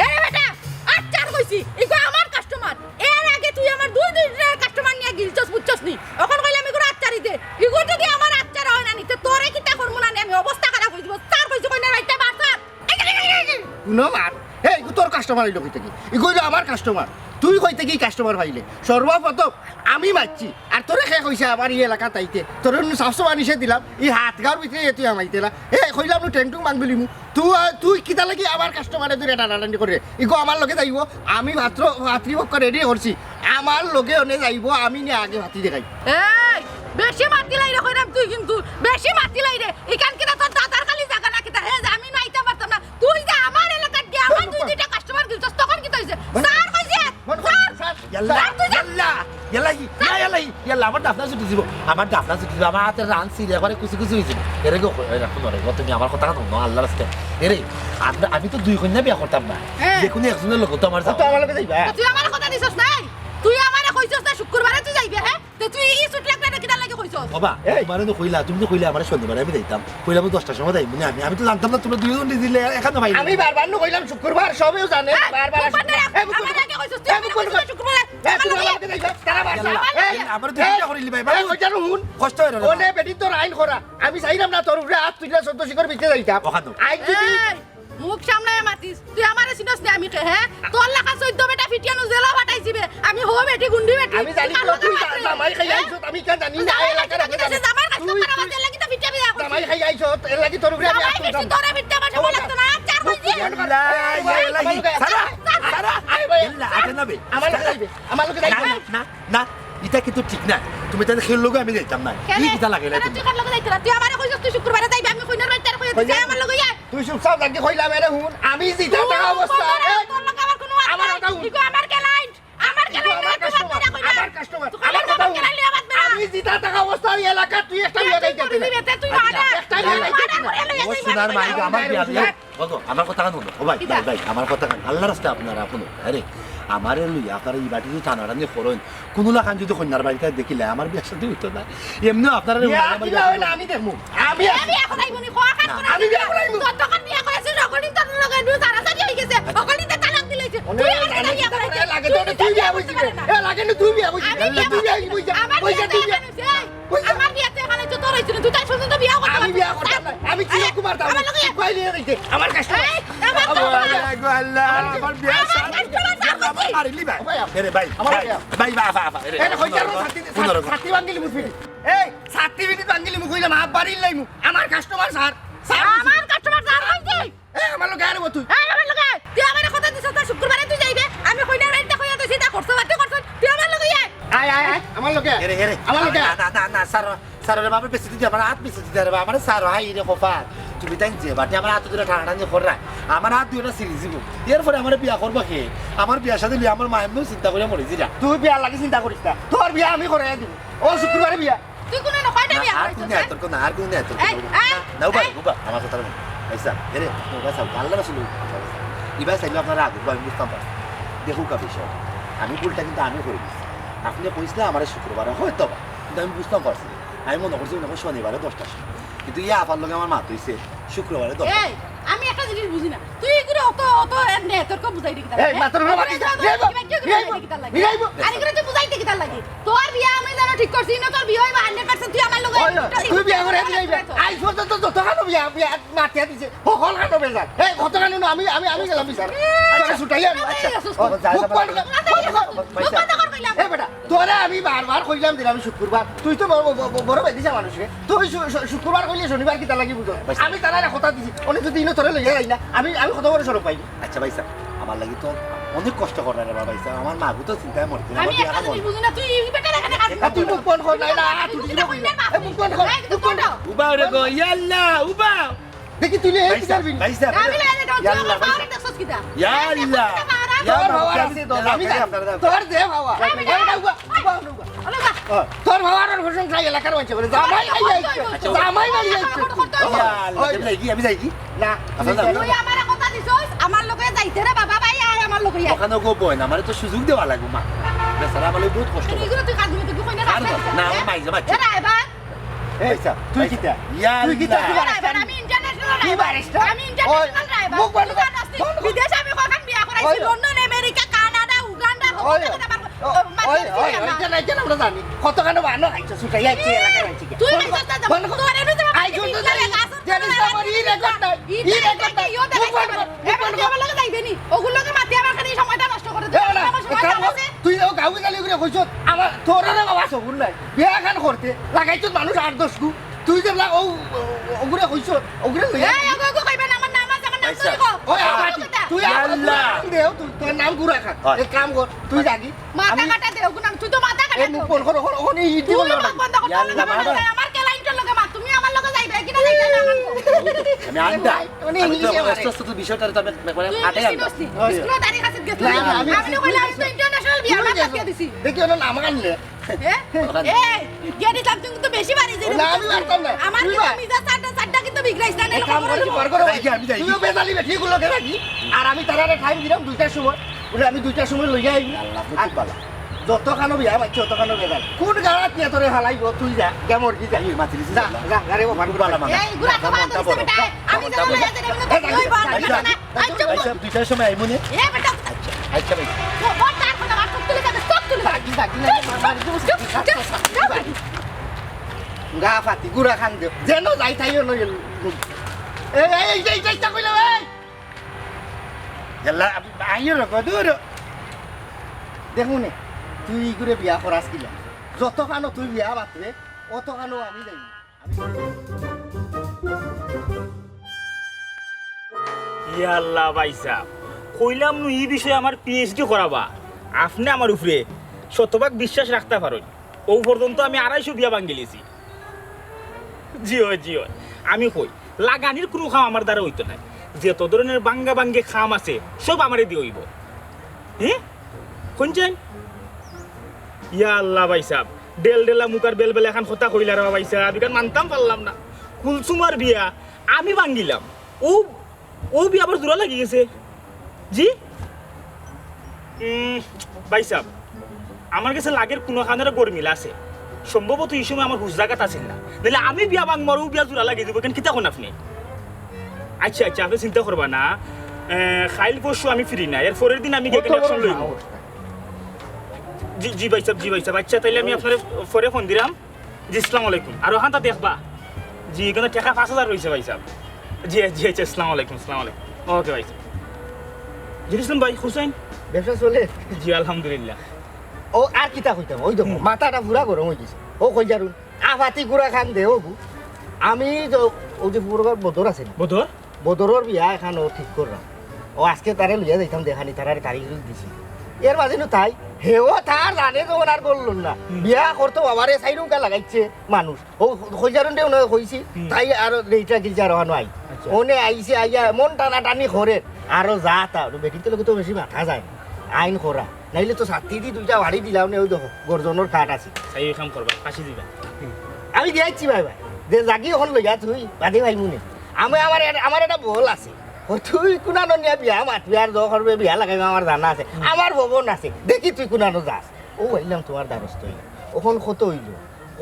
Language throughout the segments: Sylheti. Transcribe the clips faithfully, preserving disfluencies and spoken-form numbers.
এরে বেটা, আচ্চার কইছি, ইগু আমার কাস্টমার। এর আগে তুই আমার দুই দুই কাস্টমার নিয়া গিলছস, বুঝছস নি? অখন কইলাম ইগুরে আচ্চারি দে। ইগু যদি আমার আচ্চার অয় না নি, তে তোরে কিতা করমু না নি, আমি অবস্থা খারাপ অই যিবো। স্যার কইছি কই না, রাইটটা বার স্যার। এই, এই, এই, এই, এই। হুনো মাত, হে, ইগু তোর কাস্টমার অইলো কই থাকি? ইগু অইলো আমার কাস্টমার। তুই কই থাকি কাস্টমার পাইলে? সর্বপ্রথম আমি মাতছি। আর তোরে কে কইছে আমার ই এলাকাত আইতে? তোরে নু সাফ সাফ নিষেধ দিলাম, ই হাত গার ভিতরে এ তুই আমাইতে না। এ, কইলাম নু টেংটুং বাঙ্গুলিমু। তুই, তুই কিতা লাগি আমার কাস্টমারে ধরে টানাটানি করে? ইগু আমার লগে যাইবো, আমি মাত্র ভাতরি বক্ক রেডি করছি। আমার লগে অনে যাইবো, আমি নে আগে ভাতি দেখাই। এই, বেশি মাতিলাই রে কইরাম তুই কিন্তু, বেশি মাতিলাই রে। ইখান কিতা তোর দাদার খালি জাগা না কিতা? হে, যে আমি নাইতে পারতাম না। তুই যে আমার এলাকাত গিয়া আমার দুই দুইটা কাস্টমার গিলছস, তখন কিতা অইছে? বন্ধ কর। স্যার কইছে, বন্ধ কর, স্যার, স্যার। ইয়াল্লা, স্যার, তুই যা। ইয়াল্লা, ইয়াল্লা, ইয়া, ইয়াল্লা, ইয়াল্লা, আমার ডাফনা ছুটি যিবো, আমার ডাফনা ছুটি যিবো, আমার আতে রান ছিড়ি একবারে কুচি কুচি অই যিবো। এরে গো, এরে রাখো না রে গো, তুমি আমার কথা হুনো, আল্লার রাস্তায়। এরে, আমরা, আমি তো দুই কইন্যা বিয়া করতাম না। হ্যাঁ। যে কুনু একজনর লগে তো আমার ও তো যাওয়া। আমার লগে যাইবা। তো তুই আমার কথা দিছস নাই? তুই আমারে কইছস না শুক্রবারে তুই যাইবে, হ্যাঁ? তে তুই ই ছুটি লাগলে না কিতার লাগি কইছস? বাবা, এই। তোমারে তো কইলা, তুমি তো কইলা আমারে শনিবারে আমি যাইতাম। কইলাম দশটার সময় যাইমু নে আমি। আমি তো জানতাম না তোমরা দুইজন দিলে এখানে ভাই। আমি বারবার নু কইলাম শুক্রবার, সবেউ জানে, এই, বারবার আসো। শুক্রবার না, এই, মুখ বন্ধ আমার কর। আগে কইছস, তুই এই, মুখ বন্ধ কর। শুক্রবার। এই, তুমি আমার লগে যাইবা, তারা বাসা। ইয়াল্লা, এই, ইয়াল্লা, আমার দুই এই, চিন্তা করিলি ভাই, এই, বাবু। ওইটা হুন। কষ্ট অয় না রে ওনে বাবা। বেটি তোর আইন করা। আমি চাইলাম না তোর উপরে হাত তুলিয়া চোদ্দ শিখর বিচে যাইতাম। ওখানে। আই যদি এই, মুখ সামলায় মাতিস। তুই আমারে চিনস নি আমি কে, হ্যাঁ? তোর লাখান চোদ্দ বেটা ফিটিয়ানো জেলা ফাটাইছি বে। আমি হো বেটি গুন্ডি বেটি। আমি জানি তুই তো, কার লগে তুই মাতিস? জামাই খাই আইছত, আমি কেন জানি না, তুই এই এলাকার জামাই খাই আইছত, আমি জানি। তারা মারতে তুই, লাগি তো ফিটিয়া বিয়া করছিস। জামাই খাই আইছত, এর লাগি তোর উপরে আমি জামাই আত্মহত্যা। বেশি তোরে ফিটিয়া আমার সময় লাগতো না। আর চার কইছি। ইয়াল্লা, ইয়াল্লা, সারা, সারা। আই ভাই, ইয়াল্লা, আতে না বে। আমার লগে যাইবে, আমার লগে না, যাইবে। না, না, না, ইটা কিন্তু ঠিক না। তুমি তাহলে খেল লগে আমি যাইতাম না। কেন? ই কিতা লাগে না কেন তুমি? তুই কার লগে যাইতে না? তুই আমারে কইছস তুই শুক্রবারে যাইবে, আমি কইনার বাড়িতে আর কইয়া দিছি, কইলে আমার লগে আয়। তুই চুপচাপ থাকি কইলাম, এরে হুন, আমি জিতা তুই থাকা অবস্থা, বন্ধ রাখ, এই, তোর লগে আমার কোনো আমার কথা হুন। ইগো আমার ক্লায়েন্ট, আমার ইগো ক্লায়েন্ট, আমার তুই বাদ কাস্টমার, বেরা কইলা। আমার কাস্টমার, তুই আমার কথা আমার হুন। ক্লায়েন্ট লিয়া বাদ বেরা আমি কইলা। জিতা থাকা অবস্থা এই এলাকা তুই একটা তুই বিয়া তুই গাইতে করলি দিলে। বেটা, তুই আচ্ছা, মারা। একটা বিয়া তুই গাইতে মারা দিলে। করে লইয়া ও যাইবা সোনার বলে। মাইক, আমার বিয়া দিলে। ওগো, আমার কথা কান হুনো। ও ভাই, কিতা? ভাই, ভাই, আমার কথা কান। আল্লার রাস্তায় আপনারা হুনো। আরে, আমারে লইয়া আপনারা ই বাড়িত যে টানাটানি করইন, কুনু লাখান যদি কইনার বাড়িতে দেখিলে, আমার বিয়া শাদী অইতো না। এমনেও আপনারা বিয়া আমার কিলা বিয়া অয় না, আমি দেখমু। আমি এ আছি। বিয়া করাইবো নি, কওয়া কাজ না। করাইবো আমি বিয়া নি। করাইবো। যতক্ষণ বিয়া করাইছি, সকলদিন তোর লগে একটু সারাসারি অই গেছে। আচ্ছা। সকলদিন তো তালাক দিলাইছে। অনেক তুই আমার লাগে বিয়া তো করাইবি। লাগে তো তুই বিয়া বুঝিবে। এ লাগে না তুই বিয়া বুঝিবে। আমি বিয়া তুই বিয়া বুঝিবে। বুঝিবে। আমার বিয়া তুই বিয়া। দেখানো চাই। ওই যে আমার বিয়াতে এখানে যে তোর হইছিল, তুই তাই শুনতে তো বিয়া করতে আমি পারবি বিয়া না। করতাম না। আমি কি আরে, রকম আর দাম? আমার লগে কই নিয়ে যাইতে? আমার কাছে এই, আমার আমার তো বাবা, গো আল্লাহ, আমার বিয়া আমার শাদী। কাছে তো আমার আল্লাহ, আমার বাড়ি লিবা। ভাই, এরে ভাই, আমার ভাই, বিয়া। ভাই, বাবা, বাবা, এরে। এরে, কই যাবো? ছাতি, পনেরো। ছাতি ভাঙ্গিলি মুখ ফিরি। এই, ছাতি ফিরি ভাঙ্গিলি মুখ হইলাম, হাফ বাড়ি লাইমু। আমার কাস্টমার স্যার, স্যার। আমার কাস্টমার স্যার, ওই যে। এ, আমার লগে আরে তুই। এই, আমার লগে। তুই আমারে কথা দিছস না শুক্রবারে তুই যাইবে। আমি কইনার বাড়িতে কইয়া দিছি, তা করছস, তুই করছস। তুই আমার লগে আয়। আয়, আয়, আয়, আমার লগে। এরে, এরে। আমার লগে। না, না, না, না, স্যার, স্যার, ওরে বাবা, বেশি দিতে আমার হাত বেশি দিতে রে বাবা। আমারে স্যার, হাই রে কপাল। তুমি তাই যে বাটে আমার হাত ধরে টানাটানি কররা। আমার হাত দুইটা ছিড়ি যিবো। এরপরে আমারে বিয়া করবা কে? আমার বিয়ার সাথে লিয়ে আমার মা এমনিও চিন্তা করে মরে যিরা। তুই বিয়ার লাগি চিন্তা করিস না। তোর বিয়া আমি করাইয়া দিব। ও শুক্রবারে বিয়া। তুই কোন না কয়টা না, বিয়া আর করছিস, কোন হ্যাঁ? এতর্ক না, আর কোন এতর্ক এই, না। এই, না, না, উবা, এই। উবা, আমার কথা বল। আচ্ছা, এরে, উবা চাও, আল্লাহ রাসূল উবা। ইবা চাইলে আপনারা আগে, আমি বুঝতাম পারছি। দেখুক, বিষয়, আমি ভুলটা কিন্তু আমি করে দিছি। আপনি কইছিলেন আমার শুক্রবারে, হয়তো বা, কিন্তু আমি বুঝতাম পারছি। আমি মনে করছি মনে হয় শনিবারে দশটার সময়। কিন্তু ইয়া আফার লগে আমার মাত হইছে শুক্রবারে দশটা। এই, আমি একটা জিনিস বুঝি না। তুই এগুলো অত, অত এমনি এতর্ক বুঝাই দেখি তার এই, লাগে। মাত্র না মাতিস না। এগুলো এই, কিবা কেউ এই, বুঝাই দেখি তার লাগে। এই, এই, আর এগুলো তুই বুঝাই দেখি তার লাগে। তোর বিয়া আমি জানো ঠিক করছি, না তোর বিয়া হইবা hundred percent তুই আমার লগে। ওই, তুই বিয়া করে দিলে হইবে। আজ পর্যন্ত যত কানো বিয়া, বিয়া মাতিয়া দিছে। হকল কানো বেজার। এই, কত কানো না, আমি, আমি, আমি গেলাম বিচার। আচ্ছা। তোরা ছুটাই আনো। আচ্ছা। ও, যা, যা, মুখ বন্ধ কর, মুখ বন্ধ কর, মুখ বন্ধ কর কইলাম। এই বেটা, তোরে আমি বারবার কইলাম দিলাম শুক্রবার। তুই তো বড়, বড়, বড় বেদিসা মানুষ রে। তুই শু-, শু-, শুক্রবার কইলে শনিবার কিতা লাগি বুঝো? ভাই সাহেব। আমি তারারে কথা দিছি। অনেক যদি ইনো তোরে লইয়া যাই না, আমি, আমি কত বড় শরম পাই। আচ্ছা ভাই সাহেব, আমার লাগি তো অনেক কষ্ট করে রে ভাই সাহেব। আমার মা তো চিন্তায় মরছে। আমি আমার বিয়া একটা জিনিস বুঝি না, তুই এই বেটার এখানে কাজ আর তুই মুখ বন্ধ কর, নাই না, তুই তুই কিতা কইলে? এই মুখ বন্ধ কর, এই মুখ বন্ধ কর। উবা রে গো, ইয়াল্লা, উবা। দেখি তুই লে, এই ভাই সাহেব, বিচার বিন। ভাই সাহেব। আমি লাগে না, তুই ইয়াল্লা, আমার ভাই পাওয়ার সাহেব। দেখছস কিতা? ইয়াল্লা। তোর পাওয়ার আছে, তোর আমি জানি। আপনারা যান। তোর যে পাওয়ার। আমি জানি। এই উবা, উবা, উবা। আরে বাহ। ও, তোর বাবার আর প্রশংসা এলাকার মাঝে বলে, জামাই খাইয়া আইছে, আচ্ছা, জামাই বাড়ি আইছে। ইয়া আল্লাহ, ওই। আমি যাই কি, আমি যাই কি? না, আচ্ছা, যাও। তুই আমারে কথা দিছস, আমার লগে যাইতে রে বাবা, ভাই, আয় আমার লগে আয়। ওখানে গো বইন, আমারে তো সুযোগ দেওয়া লাগবে, মা। বেচারা আমার লগে বহুত কষ্ট করে। এগুলো তুই কাজ দিবি, তুই কই না আর কাজ না, না, আমার দিবি? মাইজে বাচ্চা। এ রায়বার। এই, আচ্ছা, তুই আচ্ছা। কিতা? ইয়া তুই কিতা? আল্লাহ। তুই রায়বার, আমি international তুই রায়বার। ব্যারিস্টার? আমি international ওই, রায়বার। মুখ বন্ধ তুই কর। জানোস নি? বন্ধ কর। বিদেশে আমি কখন বিয়া ওই। লন্ডন, আমেরিকা, কানাডা, উগান্ডা, হকল ওই, জাগাত আমার, ও, মাত ওই, দিছি ওই, ওই, আমরা। জানাই, জানাই, আমরা জানি। কতখানো বানো খাইছো, ছুটাই আইছি এ, এলাকার আইছি কি? তুই বন্ধ কর, খাইছস না, বন্ধ কর। তোর এনে যে মাত আই, দিছি, তুই, তুই, ইন্ডিয়া তুই, লেখা আছে, জানিস না, আমার ই রেকর্ড নাই, ই ই রেকর্ড নাই। ইও দেখাইছে মুখ বন্ধ কর, আমার। মুখ বন্ধ কর। এবার আমার লগে যাইবে নি? ওগুর লগে মাতিয়া আমার খালি সময়টা নষ্ট করে দিস। এ, না, আমার সময় কাম আছে। তুই ও গাউই জালি করে কইছস, আমার, তোর আর বাবা সবুর নাই। বিয়া খান করতে লাগাইছস মানুষ আট দশ গু। তুই যে লা-, ও, ও, ওগুরে কইছস, ওগুরে লইয়া এই, ওগো, ওগো কইবেন, আমার নাম আছে, আমার নাম আচ্ছা। ধরি কও। ওই, আবার তুই ইয়াল্লা। নাম দেও, তুই, তোর নাম গুরা খান। হয়। এক কাম কর, তুই যাগি। মাথা আমি কাটা দে, ওগো নাম, তুই তো মাথা কাটা এই দে। মুখ বন্ধ কর, ওখানে, ওখানে ইডি তুই বন্ধ কর। মুখ বন্ধ কর, ইয়াল্লা, তোর লগে মাথা। আমার কেলাইন্টর লগে মাত, তুমি আমার লগে যাইবে, কিনা যাইবে না আমার লগে? আমি আন্ডা। ভাই, উনি আমি তো ইংলিশে এখন মারে। আস্তে আস্তে তো বিষয়টা তো আমি একবারে তুই আটে ইংলিশ আনতাম। চিনস নি? স্কুলে তারিখ আছে, গেছ না, না, না, আমি আমি কইলাম, আমি তো ইন্টারন্যাশনাল বিয়া, তুই আমার গেছো। বাদ দিয়া দিছি। দেখি, ওনার নাম আনলে। হ্যাঁ? ওখানে। এই, গেট ইসলাম, তুমি কিন্তু বেশি বাড়ি যাইবে। না, আমি মারতাম না। আমার তুই কিন্তু মার। মিজাজ চারটা, চারটা কিন্তু বিগড়াইছ না, এক নাইলে কাম খবর করি, হইব। বার করো। যাই গি, আমি যাই গি। তুইও বেজালি বেটি গুলো কে রাখি। আর আমি তারারে টাইম দিলাম দুইটার সময়। বলে, "আমি দুইটার সময় লইয়া আইবি।" আল্লাহ, খুব আর ভালো। যতখানো বিয়া মারছি, অতখানো বেজাল। কোন গাড়াত নিয়ে তোরে হালাইব, তুই যা, যা মরগি যা। এই, মাতিলি যা, যা। যা, যা রে বাবা, খুব ভালো, ভালো। এই, গুড়া তো বাদ দিছে বেটা। আমি যা বলে, যা, যা, যা, যা, যা, যা। আচ্ছা, দুইটার সময় আইমু নে। এ বেটা। আচ্ছা, আচ্ছা ভাই। ও, ও তার কথা, আমার চোখ তুলে যাবে, চোখ তুলে যাবে। থাকি, থাকি, না, না, না, চুপ, চুপ, চুপ, চুপ। গা ফাতি, গুড়া খান দেও। যেন যাই তাই হলো গেল। এই, এই, এই, এই, চেষ্টা করলে, এই। গেলা, আইও রে, গো, দূর। দেখুন নে, তুই ই করে বিয়া করাস কিলা? যতখানো তুই বিয়া বাতরে, অতখানো আমি যাই। ইয়া আল্লাহ ভাই সাহেব, কইলাম নু ই বিষয়ে আমার পিএইচডি করাবা। আপনে আমার উপরে শতভাগ বিশ্বাস রাখতা পারইন। অউ পর্যন্ত আমি আড়াইশো বিয়া ভাঙ্গিলিছি। জি অয়, জি অয়। আমি কই, লাগানির কুনু কাম আমার দ্বারা অইতো নায়। যত ধরনের ভাঙ্গা ভাঙ্গি কাম আছে, সব আমারে দি অইবো। হে? কইন চাইন? ইয়া আল্লাহ ভাই সাহেব, ডেলডেলা মুখ আর বেলবেলা এখান কথা কইলা রে ভাই সাহেব, ইখান মানতাম পারলাম না। কুলসুমার বিয়া আমি ভাঙ্গিলাম, অউ, অউ বিয়া আবার জোড়া লাগি গেছে। জি? উম, ভাই সাহেব, আমার গেছে লাগের কুনু খানর গরমিল আছে। সম্ভবত ই সময় আমার হুশ জাগাত আছিল না। নাইলে আমি বিয়া ভাঙ্গমু আর অউ বিয়া জোড়া লাগি দিবো, ইখান কিতা কইন আপনে? আচ্ছা, আচ্ছা, আপনে চিন্তা করবা না। এ, কাইল পরশু আমি ফ্রি না, এর পরের দিন আমি গিয়া অত বড় ইলেকশন লইমু। সাহস। জি, জি ভাই সাহেব, জি ভাই সাহেব। আচ্ছা, তাইলে আমি আপনারে পরে ফোন দিরাম। জি, আসসালামু আলাইকুম। আর অখানতা দেখবা। জি, ইখানো টেকা পাঁচ হাজার রইছে ভাই সাহেব। জি, জি, জি, আসসালামু আলাইকুম, আসসালামু আলাইকুম। ওকে ভাই সাহেব। জি, ইসলাম ভাই, হুসেন। ব্যবসা চলে? জি, আলহামদুলিল্লাহ। ও, আর কিতা কইতাম, ওই দেখো, হুম। মাথাটা পুরা গরম অই গেছে। ও, কই যারুন? আফাতি গুড়া খান দে, ও গু। আমি তো, ওই যে পুরো বদর আছে না? বদর? বদরর বিয়া এখান ও ঠিক করলাম। ও আজকে তারে লইয়া যাইতাম দেখানি, তারারে তারিখ দিছি। এর মাঝে নু তাই, হেও তার জানে যখন আর বলল না। হুম। বিয়া করতো বাবারে সাইরুঙ্কা লাগাইছে মানুষ। ও কইজারুন দে ওনারে কইছি, হুম। তাই আর লেইটা গিলছে আর ওখানো আই। আচ্ছা। ওনে আইছে, আইয়া এমন টানাটানি করে, আরো যা তা, বেটির তো লোকে তো বেশি মাথা যায় না। আইন করা। নাইলে তো ছাতি দি দুইটা বাড়ি দিলাম নে, ওই দেখো, গর্জনর ফাট আছে। তাই ওই কাম করবা, ফাঁসি দিবা। আমি দিয়াইছি ভাই ভাই, যে জাগি অখন লইয়া তুই, বাদে ভাই মুনে। আমি আমার এ-, আমার একটা বল আছে। ও তুই কুনানো নিয়া বিয়া মাতবি আর জ করবে বিয়া লাগাইবে আমার জানা আছে। হুম। আমার ভবন আছে। দেখি তুই কুনানো যাস। ও আইলাম তোমার দ্বারস্থ অইলাম। অখন কত অইল?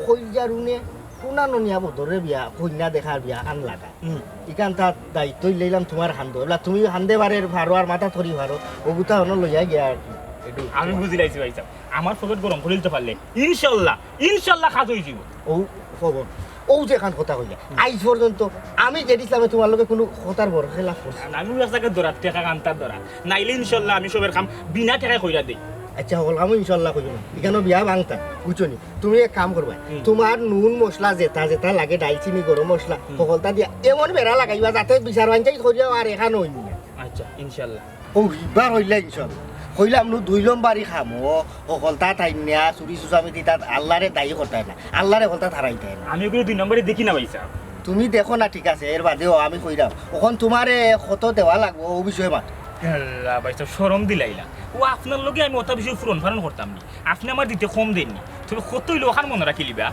কইজারুনে কুনানো নিয়া বদরে বিয়া, কইনা দেখার বিয়া খান লাগা। হুম। ইখান তার দায়িত্ব লইলাম তোমার হান্দো। এবলা তুমি হান্দে পারে পারো আর মাথা থরি পারো। ও গুতা হনো লইয়া গিয়া আর কি। আমি বুঝি লাইছি ভাই সাহেব। আমার পকেট গরম করি দিতে পারলে ইনশাল্লাহ, ইনশাল্লাহ কাজ অই যিবো। ও খবর, ও যেখান কথা কইয়া, আইজ পর্যন্ত আমি জেড ইসলামে তোমার লগে কোনো কথার বড় খেলাফ করছি? না, আমি এক জায়গায় দরাত, টেকা কান্তার দরাত। নাইলে ইনশাল্লাহ আমি সবের কাম বিনা টেকায় কইরা দেই। আচ্ছা, হকল কামও ইনশাল্লাহ কইও না। ইখানো বিয়া ভাঙতা, বুঝছো নি? তুমি এক কাম করবা, হুম। তোমার নুন মশলা যেটা যেটা লাগে, ডাইলচিনি, গরম মশলা, হুম। হকলতা দিয়া এমন বেড়া লাগাইবা যাতে বিচার পঞ্চায়েত করিয়াও আর এখানো অইনি না। আচ্ছা, ইনশাল্লাহ। ও, ইবার হইলে ইনশাল্লাহ। কইলাম নু দুই নম্বরি খামো, হকলতা তাইন না, চুরি চুচামি দিতা, আল্লারে দায়ী করতায় না, আল্লারে হকলতা থারাইতায় না। আমি ওগুলো দুই নম্বরি দেখি না ভাই সাহেব। তুমি দেখো না, ঠিক আছে, এর বাদেও আমি কইরাম। অখন তোমারে কত দেওয়া লাগবো, ও বিষয়ে মাত। আল্লাহ ভাই সাহেব, শরম দিলাইলা। ও আপনার লগে আমি অত বিষয়ে ফুরন ফারন করতাম নি। আপনে আমার দিতে কম দেননি। তবে কত অইলো অখান মনো রাখিলিবা।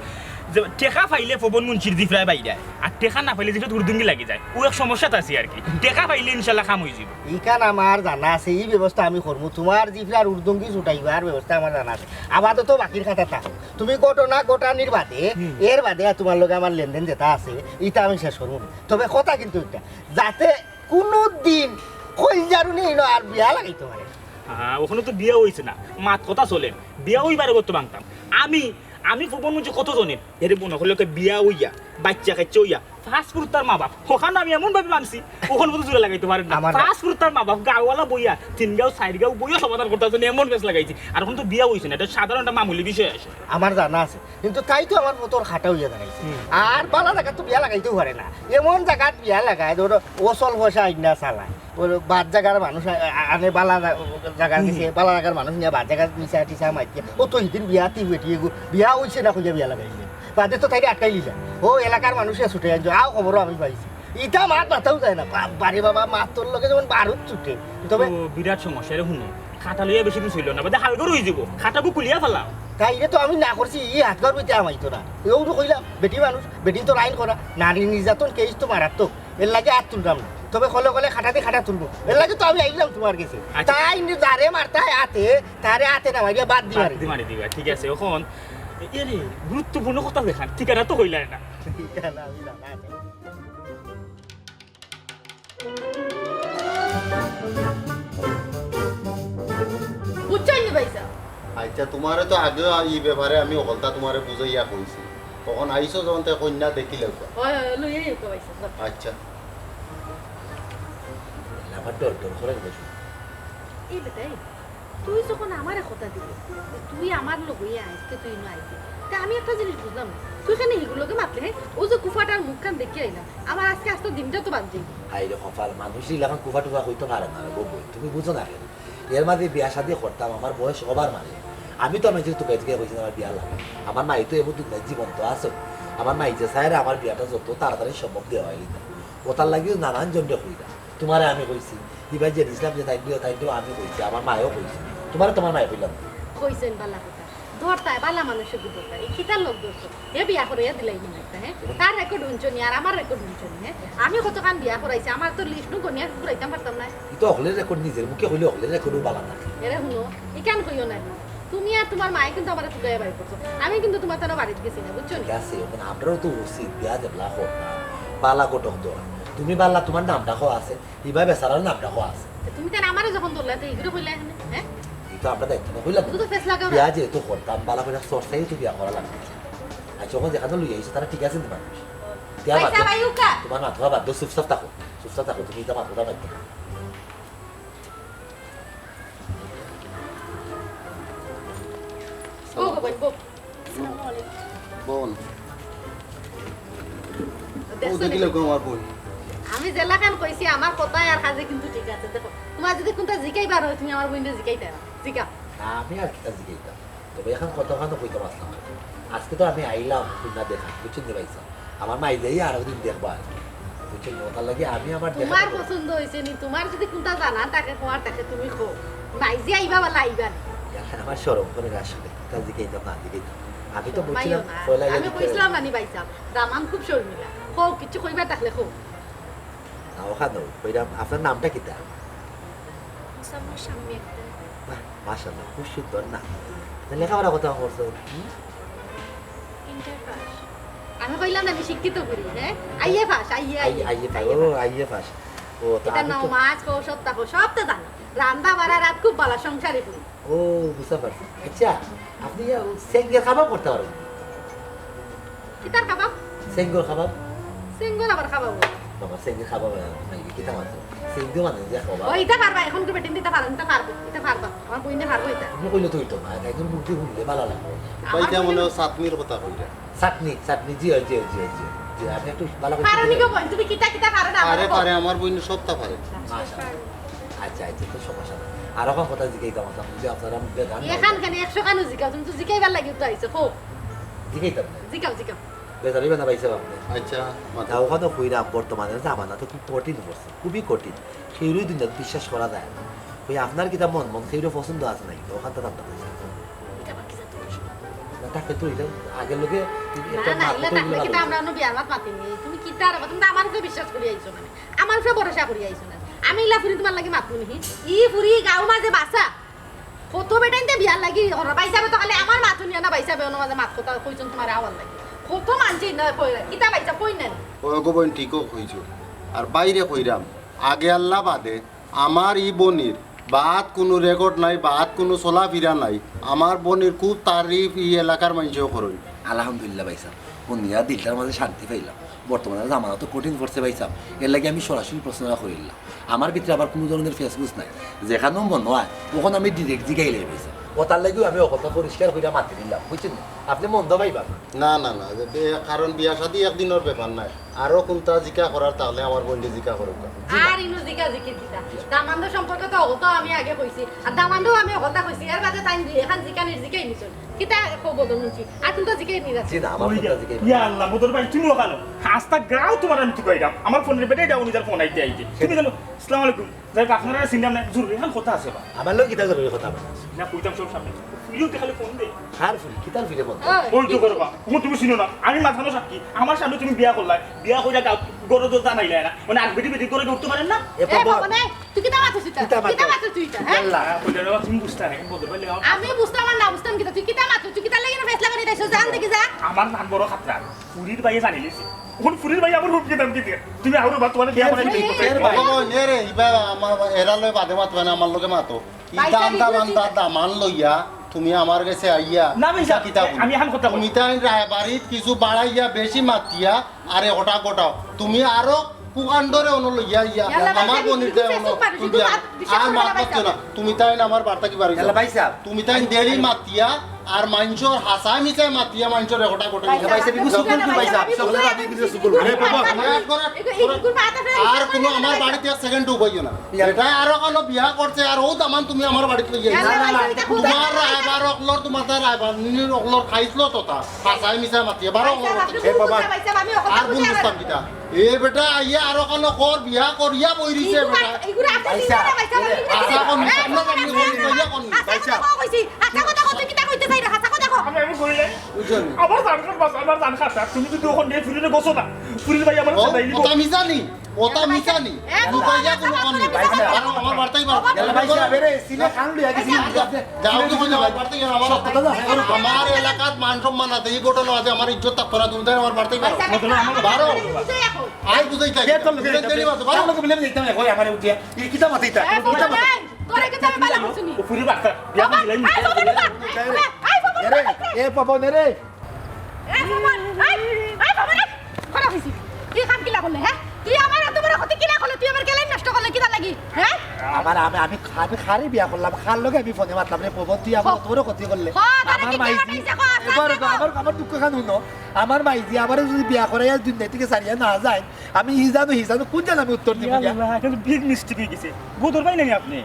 যে টেকা পাইলে পবন মুন্সির জিফরায় বাইরায়। আর টেকা না পাইলে জিফরাত উর্দুঙ্গি লাগি যায়। ও এক সমস্যাত আছি আর কি। টেকা পাইলে ইনশাল্লাহ কাম অই যিবো। ইখান আমার জানা আছে, ই ব্যবস্থা আমি করমু। তোমার জিফরার উর্দুঙ্গি ছুটাইবার ব্যবস্থা আমার জানা আছে। আপাতত বাকির খাতা থাক। তুমি ঘটনা ঘটানির বাদে, হুম। এর বাদে আর তোমার লগে আমার লেনদেন যেটা আছে, ইটা আমি শেষ করমু। তবে কথা কিন্তু একটা, যাতে কুনু দিন কইজারুনে ইনো আর বিয়া লাগাইতো পারে। হ্যাঁ, অখনো তো বিয়া অইছে না, মাত কথা চলে, বিয়া অইবার আগত তো ভাঙতাম। আমি, আমি ফুবন মুঞ্চি কত জনের, এরে মনে করলে ওকে বিয়া অইয়া, বাচ্চা কাচ্চা অইয়া, ফাস্ট ফুড তার মা বাপ, ওখানে আমি এমন ভাবে মানছি, ওখানে মতো জোরে লাগাইতে পারেন না। আমার না। ফাস্ট ফুড তার মা বাপ, গাঁওয়ালা বইয়া, তিন গাঁও, চার গাঁও বইয়া সমাধান করতে আসলে এমন বেশ লাগাইছি। আর এখন তো বিয়া অইছে না, এটা সাধারণ একটা মামুলি বিষয় আছে। আমার জানা আছে, কিন্তু তাই তো আমার মতর খাটা অইয়া দাঁড়াইছে। হুম। আর বালা জায়গা তো বিয়া লাগাইতেও পারে না, এমন জায়গাত বিয়া লাগায়, ধরো, ওসল পয়সা আইন না চালায়। ওর বাদ জাগার মানুষ আ-, আ-, আনে বালা জা-, জাগার হুম। গেছে, বালা জাগার মানুষ নিয়া বাদ জাগার মিছা টিছা মাতিয়া। ও তো হিদিন বিয়া তি বেটি এগু, বিয়া অইছে না কইয়া বিয়া লাগাইছে। বাদে তো তাইরে আটকাই লিলা। ও এলাকার মানুষে ছুটে আনছো, আও খবরও আমি পাইছি। ইতা মাত মাতাও যায় না। বাবারে বাবা, মাতর লগে যেমন বারুদ ছুটে। তবে তো বিরাট সমস্যা, এরে হুনো। খাটা লইয়া বেশি দিন চইল না, বাদে হালগর অই যাব। খাটাগু খুলিয়া ফালাও। তাইরে তো আমি না করছি, ই হাত ঘর বইতে আমাইতো না। এও তো কইলাম, বেটি মানুষ, বেটি তো আইন করা। নারী নির্যাতন কেস তো মারাত্মক। এর লাগি আর তুলতাম না। তবে কলে কলে খাটা দি খাটা তুলবো। এর লাগি তো আমি আইলাম তোমার গেছে। আচ্ছা। তাই নি যারে মারতা হয় আতে, তারে আতে না মারিয়া বাদ দি বাদ মারি। দি মারি দিবা, ঠিক আছে। এখন এরে গুরুত্বপূর্ণ কথা দেখান, ঠিকানা তো কইলায় না। ঠিকানা আমি জানা আছে। বুঝছইন নি ভাইসাব? আচ্ছা, তোমারে তো আগেও ই ব্যাপারে আমি হকলতা তোমারে বুঝাইয়া কইছি। তখন আইছো যখন তাই কইন্যা দেখিলাও তো। হয়, হয়, লইয়া যাও তো ভাইসাব, যাও। আচ্ছা। আবার ডর ডর করে বসো। এই বেটাই, তুই যখন আমারে কথা দিলি, তুই আমার লগে আইজকে তুই না আইতে। তে আমি একটা জিনিস বুঝলাম না। তুই কেনে হিগুর লগে মাতলে, হ্যাঁ? ও যে কুফাটার মুখখান দেখি আইলাম, আমার আজকে আস্তা দিনটা তো বাদ যাইব। হায় রে কপাল, মানুষ ইলাখান কুফা টুফা কইতো পারে না রে, বউ, তুমি বুঝো না কেনে? এর মাঝে বিয়া শাদি করতাম, আমার বয়স ওভার মারে। আমি তো আমার নিজের তুকাই তুকাই কইছি আমার বিয়া লাগে। আমার মাই তো এমন দিন নাই জীবন্ত আছে। আমার মাই যে চায় রে আমার বিয়াটা যত তাড়াতাড়ি সম্ভব দেওয়া হয় না। ওটার লাগিও নানান জনরে কইরা। তোমারে আমি কইছি, ইবার যে ইসলাম যে তাই দিও, তাই দিও আমি কইছি, আমার মায়েও কইছে। তোমারে তোমার মায়ে কইলাম। কইছেন বালা কথা। ধরতায় বালা মানুষের কি দরকার? এই কিতার লোক ধরছো? হে বিয়া করে হে দিলাই মনে একটা, হ্যাঁ? তার রেকর্ড হুনছো নি, আর আমার রেকর্ড হুনছো নি, হ্যাঁ? আমি কতখান বিয়া করাইছি, আমার তো লিস্ট নু গনিয়া ফুরাইতাম পারতাম না। ই তো হকলের রেকর্ড নিজের মুখে কইলে হকলের রেকর্ডও বালা থাকে। এরে হুনো, ইকান কইও না। তুমি আর তোমার মায়ে কিন্তু আমারে তুকাইয়া বাইর করছো। আমি কিন্তু তোমার তানো বাড়িত গেছি না, বুঝছো নি? ঠিক আছে, এখন আমরাও তো উচিত বিয়া দেবলা হোক না। বালা ঘটক দোয়া। তুমি বালা তোমার নামটা কো আছে। ইবা বেচারার নামটা কো আছে। তে তুমি তান আমারে যখন ধরলা, তে ইগুরে কইলা এখানে, হ্যাঁ? ই তো আমরা দায়িত্ব না কইলাম। শুধু তো ফেস লাগাও না। বিয়া যেহেতু করতাম, বালা কইরা চর্চাই তো বিয়া করা লাগবে। আর যখন যেখানে লই আইছো, তারা ঠিক আছে নি মানুষ? তে আবার ভাই সাহেব, আইউকা। তোমার মাথা বাদ দাও, চুপচাপ থাকো। চুপচাপ থাকো, তুমি ইতা মাথা বাদ দাও। বউ গো, বউ, বউ। আসসালামু আলাইকুম। বোন। দেখছো ও, দেখিলে নি? গো আমার বোন। আমি যেলাখান কইছি, আমার কথায় আর কাজে কিন্তু ঠিক আছে। দেখো, তোমার যদি কোনটা জিকাইবার হয়, তুমি আমার বোনরে জিকাইতে পারো। জিকাও। না, আমি আর কিতা জিকাইতাম? তবে এখন কথা ওখানে কইতাম আসলাম। আজকে তো আমি আইলাম, কইন্যা দেখা, বুঝছেন নি ভাই সাহেব? আমার মাই যাই আরো দিন দেখবা আর কি। বুঝছেন নি? ওটার লাগি আমি আমার দেখা তোমার করবো। পছন্দ হইছে নি, তোমার যদি কোনটা জানা থাকে, তোমার থাকে, তুমি কও। মাই যে আইবা বালা আইবা না। এখন আমার শরম করে আসলে, তা জিকাইতাম না, জিকাইতাম। আমি তো শরমাইও বুঝছিলাম, না। পয়লা আমি ইয়াদি করে। কইছিলাম না নি ভাই সাহেব, দামান খুব শর্মিলা। কও, কিচ্ছু কইবা থাকলে কও। না, ওখানে কইরাম, আপনার নামটা কিতা? মুসাম্মা শাম্মী আক্তার। বাহ, মাশাআল্লাহ, খুব সুন্দর নাম। তা লেখাপড়া কত করছো? হুম? Inter pass. আমি কইলাম না, আমি শিক্ষিত করি, হ্যাঁ? আইএ পাস, আইএ, আই-, আইএ। আইএ পাস, আইএ ও, পাস। IA pass. ও, তা এটা আমি তো নমাজ, কও, সপ্তাহ, সব তো জানি। রান্দা বাড়া রাত খুব ভালো, সংসারে করি। ও, বুঝতে পারছি। আচ্ছা, আপনি ইয়া, সেঙ্গের কাবাব করতে পারবেন? কিতার কাবাব? সেঙ্গর কাবাব। সেঙ্গর আবার কাবাব? বাবা, সেঙ্গর কাবাব, আহ, মানে, কিতা মাত্র? সেঙ্গ মানে যে কাবাব। ও, ইটা পারবা, এখন তো বেটিন দিতে পারো, ইটা পারবো, ইটা পারবা। আমার বইনে পারবো ইটা। তুমি কইলে তো হইতো না, একজন মুখ দিয়ে শুনলে ভালো লাগবে। আমার ভাই, যেমন বইনে ও চাটনির কথা কইরা। চাটনি, চাটনি, জি, জি, জি, জি। জি, আমি একটু ভালো করে পারো নি শিখে গো বইন, তুমি কিতা কিতা পারো না, পারে, আমারে কও। পারে, আমার বইনে সবটা পারে। মাশাআল্লাহ। আচ্ছা, আচ্ছা, তো সমস্যা নাই। আর এখন কথা জিজ্ঞাসা করতাম, যদি আপনারা বেদান এখান কেন একশো খানো জিজ্ঞাসা, তুমি তো জিজ্ঞাসা লাগি তো আইছো, কও। জিজ্ঞাসা না। জিজ্ঞাসা, জিজ্ঞাসা। বেজার হইবা না ভাই সাহেব আপনি। আচ্ছা, মাথা। তা ওখানে কইরা বর্তমানে জামানা তো খুব কঠিন পড়ছে, খুবই কঠিন। কেউরই দুনিয়াত বিশ্বাস করা যায় না। ওই আপনার কিতা মন, মন কেউরই পছন্দ আছে নাকি? তো ওখান থেকে আপনার কাছে। এটা আবার কি জাতীয় প্রশ্ন? না, তাকে তো এটা আগের লোকে না, একটা না, মাথা এগুলা তো থাকলে এগুলা কিতা বলছে। আমরা অন্য বিয়ার মাত মাতি নি? তুমি কিতা আর, তুমি তো আমার উপরে বিশ্বাস করি আইছো না, আমার উপরে ভরসা করি আইছো না। আমি ইলা ফুরি তোমার লাগি মাতবো নি? ই ফুরি গাঁও মাঝে বাসা। কত বেটাইনতে বিয়ার লাগি, ওরা ভাই সাহেব তো খালি আমার মাত শুনিয়া না, ভাই সাহেব ওনার মাঝে মাত কথা কইছেন তোমার আওয়ার লাগি। কত মানছে না কইরা, কিতা ভাই সাহেব কই নেন? ও গো বইন, ঠিকও কইছো। আর বাইরে কইরাম, আগে আল্লাহ বাদে আমার ই বনির বাদ কুনু রেকর্ড নাই, বাদ কুনু চলাফিরা নাই। আমার বইনর খুব তারিফ ই এলাকার মাইনষেও করইন। আলহামদুলিল্লাহ ভাইসাব, হুনিয়া দিলটার মাঝে শান্তি পাইলাম। বর্তমানে জামানা তো কঠিন পড়ছে ভাইসাব, এরলাগি আমি সরাসরি প্রশ্নটা করিলাম। আমার ভিতরে আবার কুনু ধরনের ফেসবুস নাই, যেখানো মনো অয় অখন আমি direct জিগাইলাই ভাইসাব। অতার লাগিউ আমি অকলতা পরিষ্কার করিয়া মাতি দিলাম, বুঝছইন নি? আপনে মন্দ পাইবা না। না, না, না, যে বে-, কারণ বিয়া শাদি একদিনর ব্যাপার নায়। আরো কুনতা জিকা করার তাইলে আমার বইনরে জিকা করউক্কা। আর ইনো জিকা জিকি দিতা। দামান্দর সম্পর্কে তো অত আমি আগে কইছি। আর দামান্দও আমি অকলতা কইছি। এর বাদে তাইন দুইওখান জিকানির জিকাই নিছইন। কিতা কও বদর মুন্সি? আর কুনতা জিকাই নিরা? জি না, আমার কুনতা জিকাই ইয়া আল্লাহ, বদর ভাই, তুমি অখানো। আস্তা গাঁও তুমার আমি তুকাইরাম। আমার ফোনর ব্যাটারি down, ইতার ফোন আইতে আইতে। তুমি জানো, আসসালামু আলাইকুম। যাই হোক, আপনারারে চিনলাম না, জরুরি অখন কথা আছে বা। আমার লগে কিতা জরুরি কথা আবার? না, কইতাম সব সামনে। ফুরিও তো খালি ফোন দে। কার ফুরি? কিতার ফুরিয়ে ফোন দে? ওই। ওই তো করবা। ও তুমি চিনো না। আমি মাঝখানো সাক্ষী। আমার সামনে তুমি বিয়া করলায়। বিয়া কইরা গাঁও, ঘরো তো জানাইলায় না। মানে আর বেটি বেটি ঘরো উঠতে পারেন না। এ এ বাবা। বাবা, নে, তুই কিতা মাতছস ইতা? কিতা মাতছস? কিতা মাতছস তুই ইতা, হ্যাঁ? আল্লাহ। হ্যাঁ, কইলে রে বাবা, তুমি বুঝতা না, এখন বলতে পারলে আমার আমি বুঝতাম আর না বুঝতাম কিতা? তুই কিতা মাতছস? তুই কিতা লাগি না ফেসলা করি দিছস? জান দেখি যা। আমার নাম বড় খাতরা। ফুরির ভাইয়ে জানিলিছে। অখন ফুরির ভাই আবার হুমকি দামকি দিয়া। তুমি আরো বা তোমার বিয়া এ, করাই এ, দিতে এ, পারো। এ, বাবা, নে রে, ইবা আমার, এরা লয় বাদে মাতবা না, আমার লগে মাতো। ই ভাই, দাম সাহেব, দাম এগুলো আন্দা ঠিক দামান লইয়া তুমি আমার গেছে আইয়া না, ভাই ইটা সাহেব, কিতা বলো? আমি এখন কথা বলি। তুমি তাইন রায়বাড়িত কিছু বাড়াইয়া বেশি মাতিয়া আরে ওটা গোটাও। তুমি আরো কুকাণ্ডরে অনো লইয়া আইয়া ইয়াল্লা, ভাই আমার সাহেব, বইনর বিশু দায় অনো Facebook পারো, তুমি বিশু আর পারো, মাত ভাই মাতছো সাহেব। না। তুমি তাইন আমার বাড়ি থাকি বারই যাও। ইয়াল্লা, ভাই সাহেব। তুমি তাইন দেরি মাতিয়া আর মাইনষর হাছা মিছা মাতিয়া মাইনষর রেকর্ড করে। ভাই সাহেব, ভাই সাহেব, ইগু সুকুল করি, ভাই সাহেব, সকলে ভাবি ইগু সুকুল করি। আরে বাবা, আমার এক ঘরে, এগু, এগু, এগু, বাদ আছে, আর কোনো আমার বাড়িত এক সেকেন্ড উবাইও না। ইয়া। এটা আরো কানো বিয়া করছে, আর ও দামান তুমি আমার বাড়িত লইয়া আইছো। না, না, না, না, এটা খুব তোমার রায়বার অকলর, তোমার রায়বার নির অকলর খাইছলো তো তা। হাছা মিছা মাতিয়া, বারো ভাই সাহেব, আপনি এ বাবা। বুঝতে পারছেন, আমি ওখানে আর বুঝতে বুঝতাম পারছি। কিতা? এ বেটা, আইয়া আরো কানো কর, বিয়া করিয়া বই রইছে এগুলো বেটা। আপ-, এগুলো আপনি আইসা, চিনবেন না, ভাই সাহেব, এরে, আপনি আশা কর, সামনাসামনি কর, কইয়া কর। হাছা কথা কইছি, হাছা কথা কইছি, কিতা কইতে চাই না, হাছা কথা কও। আমি, আমি কই নাই। বুঝছো নি? আমার জান খান বাঁচা, আমার জান খান। তুমি যদি ওখান দিয়ে ফুরিরে গোছো না, ফুরির ভাই আমার ও, সাথে কথা মিছা নি? কথা মিছা নি? এ, লুকাইয়া কোনো কথা নেই। ভাই সাহেব। আর আমার বাড়িতেই বাড়ি। ইয়াল্লা ভাই সাহেব, এরে, সিনে কান লইয়া গেছি। যাও তো, কই যাও? বাড়িতে গেলাম। আমার, সব কথা যাও। আমার এলাকাত মান সম্মান আছে, এই ঘটনা আছে, আমার ইজ্জত থাকতো না, তুমি তাই আমার বাড়িতেই বাড়ো। ভাই সাহেব, বারো। বুঝে এখন। আই বুঝাই তাই। কে তোর লোকে বুঝাই তাই, বারো। তোর লোকে বলে যাইতাম, কই আমারে উঠিয়া। এই কিতা মাতিতা? এ, কিতা মাতিতা? এই, তোরে কিন্তু আমি বালা করছি নি। ও ফুরি বাচ্চা, বিয়া বাবা, দিলাই নি। এই, বাবা, বাবা, এই, বাবা, এরে, এ বাবা, নে রে। এ বাবা, এই, এই বাবা রে। খারাপ হইছে। তুই কাম কিলা করলে, হ্যাঁ? তুই আমার এত বড় ক্ষতি কিলা করলে? তুই আমার কেলাই নষ্ট করলে কিতা লাগি, হ্যাঁ? আমার, আমি, আমি, আমি খারে বিয়া করলাম, খার লগে আমি ফোনে মাতলাম রে, বাবা, তুই আমার হ। এত বড় ক্ষতি করলে। হ, তাহলে আমার কি মাইজি, কেমন হইছে? ক, আচ্ছা, এবার আচ্ছা, ক। আমার, আমার দুঃখ খান হুনো, আমার মাইজি আমারে যদি বিয়া করাইয়া দুনিয়া থেকে ছাড়িয়া না যায়, আমি হি জানো, হি জানো, কোন জানো আমি উত্তর দিব গিয়া? ইয়াল্লা, এটা তো big mistake হয়ে গেছে। বদর ভাই নাকি আপনি?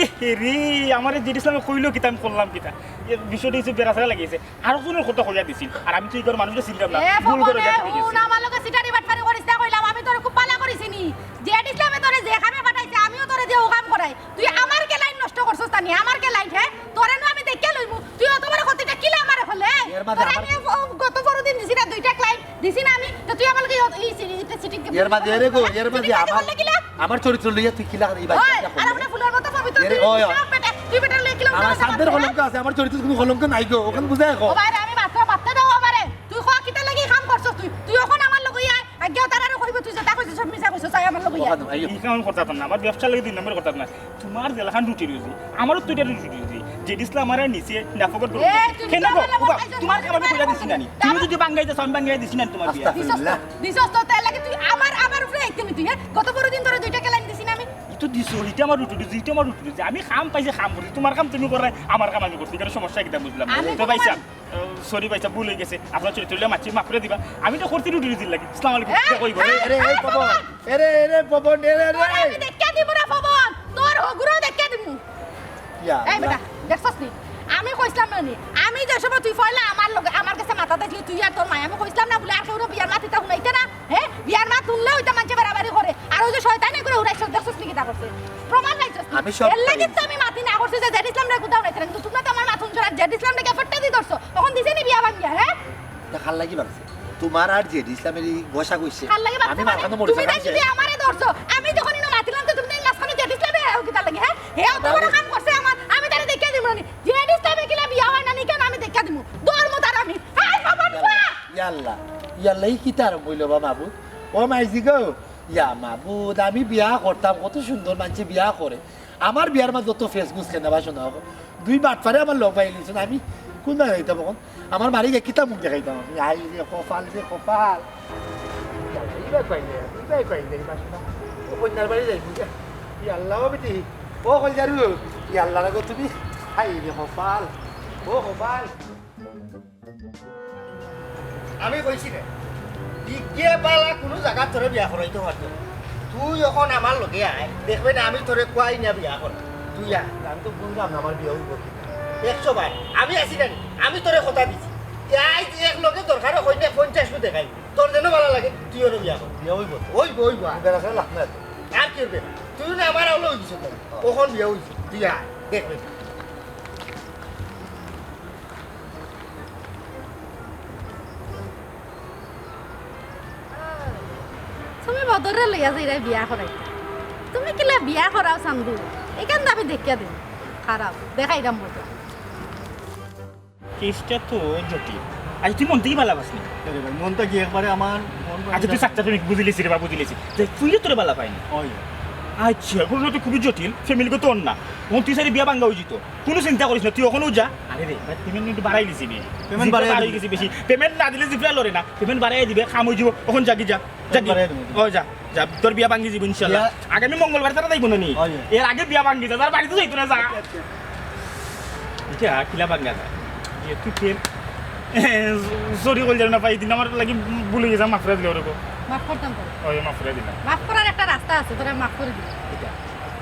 এ হে রে, আমারে জেড ইসলামে কইলো কিতা, আমি করলাম কিতা? এ বিষয়টা হচ্ছে বেড়াছেড়া লাগিয়েছে। আরো জনের কথা কইয়া দিছিল। আর আমি তো এই ঘর মানুষকে চিনতাম না। এ, ভুল করে ভগবান, দেখা হয়ে গেছে। হুন, আমার লগে চিটারি বাটপারি করিস না কইলাম, আমি তোরে খুব ভালা করি চিনি। জেড ইসলামে তোরে যে কামে পাঠাইছে, আমিও তোরে দিয়ে ও কাম করাই। তুই আমার কেলাইন নষ্ট করছস তানি, আমার কেলাইন, হ্যাঁ? তোরে নু আমি দেখিয়া লইমু। তুই অত বড় ক্ষতিটা কিলা আমারে করলে? এর মাঝে তোরে আমার আমি ও, গত পরদিন দিছি না দুইটা ক্লায়েন্ট, দিছি না আমি? তো তুই আমার লগে ই, ই, ই, ই, সিটিং এর মাঝে, এরে গো, এর মাঝে সিটিং আমার, করলে কিলা? আমার চরিত্র লইয়া তুই কিলা এই ওই, বাচ্চা আর করলে? আমরা ফুলের মতো পবিত্র, এরে, তুই ওই, ওই। সব বেটা, তুই বেটার লগে কিলা আমার উল্টা সামনের কথা কলঙ্ক আছে, আমার চরিত্র কোনো কলঙ্ক নাই গো, ওখানে বুঝায় কো। ও ভাই রে, আমি মাত্র মারতে দাও আমারে। তুই ক কিতা লাগি কাম করছস তুই? তুই এখন আমার লগে আয়, আগে তারারে কইব তুই যেটা কইছস সব মিছা কইছস, আয় আমার লগে আয়। ওখানে, এই এই কাম করতাম না, আমার ব্যবসা লাগি দুই নম্বর করতাম না। তোমার যেলাখান রুটি রুজি, আমারও তো এটা রুটি রুজি। জেড ইসলাম আমারে নিচে নাফকর করে এই, তুই কেন কিতা গো? আমার ওবা, লগে তোমার খাবার আমি কইরা দিছি না নি? তুমি যদি বাঙ্গাই যাও, আমি বাঙ্গাই দিছি না নি তোমার বিয়া? দিছস তো, আস্তাগফিরুল্লাহ। দিছস তো, তাই লাগি তুই আমার, আমার উপরে একদমই তুই, হ্যাঁ? গত পরদিন তোরা দুইটা কেলাইন দিছি না আমি? ই তো দিছো, ইটা আমার রুটি রুজি, ইটা আমার রুটি রুজি। আমি কাম পাইছি, কাম করছি। তোমার কাম তুমি করো, আমার কাম আমি করছি। এখানে সমস্যা কিতা বুঝলাম না। আমি তো ভাই তোমার সাহেব, আহ, সরি ভাই সাহেব, ভুল হয়ে গেছে। আপনার চরিত্র হইলে মাছি মাফ করে দিবা। আমি তো করছি রুটি রুজির লাগি। আসসালামু আলাইকুম। এই, কিতা কইবো? আরে, আরে, এই বাবা। এরে, এরে, পবন, এরে, এরে। তোরে আমি দেখিয়া দিমু রে পবন, তোর হগুরও দেখিয়া দিমু। ইয়া এই আল্লাহ। বেটা, দেখছস নি? আমি কইছিলাম না নি? আমি যে সময় তুই পয়লা আমার লগে, আমার কাছে মাথা দেখলি, তুই আর তোর মায়, আমি কইছিলাম না বলে আর কেউ বিয়ার মাত ইতা হুনাইতে না? হ্যাঁ? বিয়ার মাত হুনলে ওইটা মানষে বাড়াবাড়ি করে। আর ওই যে শয়তানে করে উড়াইছস, দেখছস নি কিতা করছে? প্রমাণ পাইছস নি? আমি সব এর লাগি পাইছি। তো আমি মাতি না করছি যে জেড ইসলাম রে গুদা উড়াইতে না, কিন্তু তোমরা তো আমার মাত হুনছো না, জেড ইসলাম রে কে ফট্টা দি ধরছো। তখন দিছে নি বিয়া ভাঙ্গিয়া, হ্যাঁ? তা কার লাগি ভাঙছে? তোমার আর জেড ইসলামের এই ঘষা কইছে। কার লাগি ভাঙছে আমি মানে? মাঝখানে মরে তুমি যাই, তাই আমি যদি যাই। আমারে ধরছো, আমি যখন ইনো মাতিলাম তো তুমি তাই মাঝখানে জেড ইসলামে হেও কিতার লাগি, হ্যাঁ? হেও তো বড় কাম করছে আমার, আমি তারে দেখিয়া দিমু নি। জেড ইসলামে কিলা বিয়া হয় না নি কেন আমি দেখিয়া দিমু। ধর্ম তার আমি। হাই বাবা রে বাবা! ইয়াল্লা, ইয়াল্লা, ই কিতা আরম্ভ হইল বা মাবুদ? ও মাইজি গো, ইয়া মাবুদ, আমি বিয়া করতাম, কত সুন্দর মানষে বিয়া করে। আমার বিয়ার মাঝে যত ফেসবুক কেনে বা শোনা, দুই বাটপারে আমার লগ পাইলিছইন, আমি কুন জাগাত যাইতাম অখন? আমার মারে গিয়া কিতা মুখ দেখাইতাম আমি? হায় রে কপাল রে কপাল। ইবায় কইলে, ইবায় কইলে, ইবায় শোনা। ও কইনার বাড়ি যাইমু গিয়া। ই আল্লাহ, ও বেটি, ও কইল যারু, ই আল্লাহ রাখো তুমি। হায় রে কপাল, ও কপাল। আমি কইছি রে, বিজ্ঞে বালা কুনু জাগাত তোরে বিয়া করাইতো পারতো না। তুই অখন আমার লগে আয়, দেখবে না আমি তোরে কুয়াই না বিয়া করাই। তুই আয়। আমি তো বুঝলাম না আমার বিয়া অইবো কি না। একশো বার। আমি আছি না নি? আমি তোরে কথা দিছি। আইজ এক লগে দরকার অয় কইনা পঞ্চাশ গু দেখাই। তোর যেন বালা লাগে, তুই অনো বিয়া কর। বিয়া অইবো তো? অইবো, অইবো। বেড়া ছেড়ে লাভ নাই তো। আর কি অইবে? তুই না আমার আওলা অইগেছস তো। অখন বিয়া অইছে। তুই আয়, দেখবে। তুমি বদররে লইয়া যাইরায় বিয়া করাইতে। তুমি কিলা বিয়া করাও চান্দু? ইখান তো আমি দেখিয়া দিমু। খারাপ, দেখাইরাম বদর। কেসটা তো জটিল। আচ্ছা, তুই মন থাকি বালা পাস নি? আরে ভাই, মনটা কি একবারে আমার মন আচ্ছা, তুই চাচ্চা তুমি বুঝিলিছি রে বা, বুঝিলিছি। যে তুই তোরে বালা পাইনি। ওই। আচ্ছা, ঘটনা তো খুবই জটিল। ফ্যামিলিগত অন্য। অখন তুই সারি বিয়া ভাঙ্গা অইযিতো। কুনু চিন্তা করিস না, তুই অখনউ যা। আরে রে, ভাই, পেমেন্ট একটু বাড়াই দিছি বে। পেমেন্ট বাড়াই দিছি। পেমেন্ট না দিলে জিফরা লড়ে না। পেমেন্ট বাড়াই দিবে, কাম অইযিবো। অখন যাগি যা। যাগি। বাড়াই দিবো। ও যা, যা। তোর বিয়া ভাঙ্গি যিবো ইনশাআল্লাহ। বিয়া আগামী মঙ্গলবার তারা যাইবো না নি? হয়। এর আগে বিয়া ভাঙ্গি যা, তার বাড়িত যাইতো না, যা। আচ্ছা, আচ্ছা। ইটা কিলা ভাঙ্গা যায়? ইয়ে, তুই ফের সরি কইল যাবে না ভাই, ইদিন আমার লাগি ভুল অইগেছে, মাফ করি দিলে ওরে। মাফ করতাম তো। ওই মাফ করি দিলাম। মাফ করার একটা রাস্তা আছে, তোরে মাফ করি দিলাম। কিতা?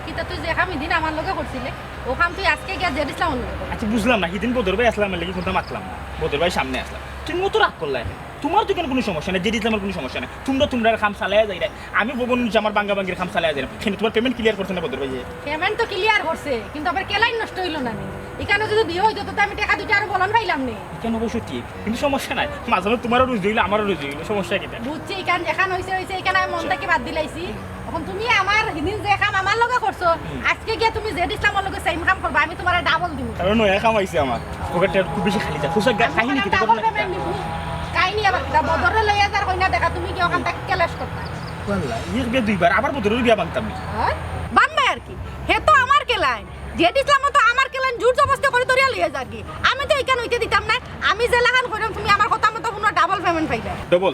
কিতা তুই যে কাম ইদিন আমার লগে করছিলে, ও কাম তুই আজকে গিয়া জেড ইসলামর লগে কর। আচ্ছা, বুঝলাম না, হিদিন বদর ভাই আসলাম, লাগি কোনটা মাতলাম না। বদর ভাই সামনে আসলাম। তুমি অত রাগ করলা কেনে? তোমার তো কেন কুনু সমস্যা নাই, জেড ইসলামর কুনু সমস্যা নাই। তোমরা তোমরার কাম চালাইয়া যাইরায়। আমি ভবন নিচে আমার ভাঙ্গা ভাঙ্গির কাম চালাইয়া যাইরাম। কেনে তোমার পেমেন্ট ক্লিয়ার করছে না বদর ভাইয়ে? পেমেন্ট তো ক্লিয়ার করছে, কিন্তু আবার কেলাইন নষ্ট অইলো না নি? ইখানো যদি বিয়া অইতো তো আমি টেকা দুইটা আরো বলান পাইলাম নি। ইখান অবশ্য ঠিক, কিন্তু সমস্যা নাই। মাঝে মাঝে তোমারও রুজি অইলো, আমারও রুজি অইলো, সমস্যা কিতা? বুঝছি, ইখান যেখান অইছে অইছে, ইখান আমি মন থাকি বাদ দিলাইছি। অখন তুমি আমার হিদিন যে কাম আমার লগে করছো, হুম। আজকে গিয়া তুমি জেড ইসলামর লগে সেম কাম করবা, আমি তোমারে ডাবল দিমু। কারণ নয়া কাম আইছে আমার, পকেটটা খুব বেশি খালি যা। খুশা আমি কাহিনী তোমারে কিতা ডাবল করবো না? পেমেন্ট দিমু। কাহিনী আবার কিতা? বদররে লইয়া যার কইনা দেখা, তুমি কি অখান থাকি ক্যাশ করতা? ওয়াল্লা, এক বিয়া দুইবার, আবার বদরর বিয়া ভাঙতাম নি। হ্যাঁ? ভাঙবায় আর কি। হে তো আমার কেলাইন। জেড ইসলামও তো আমার কেলাইন জোর জবরদস্তি করি ধরিয়া লইয়া যারগি। আমি তো ইখান অইতে দিতাম না। আমি যেলাখান কইরাম তুমি আমার কথা মতো হুনো ডাবল পেমেন্ট পাইবা। ডাবল?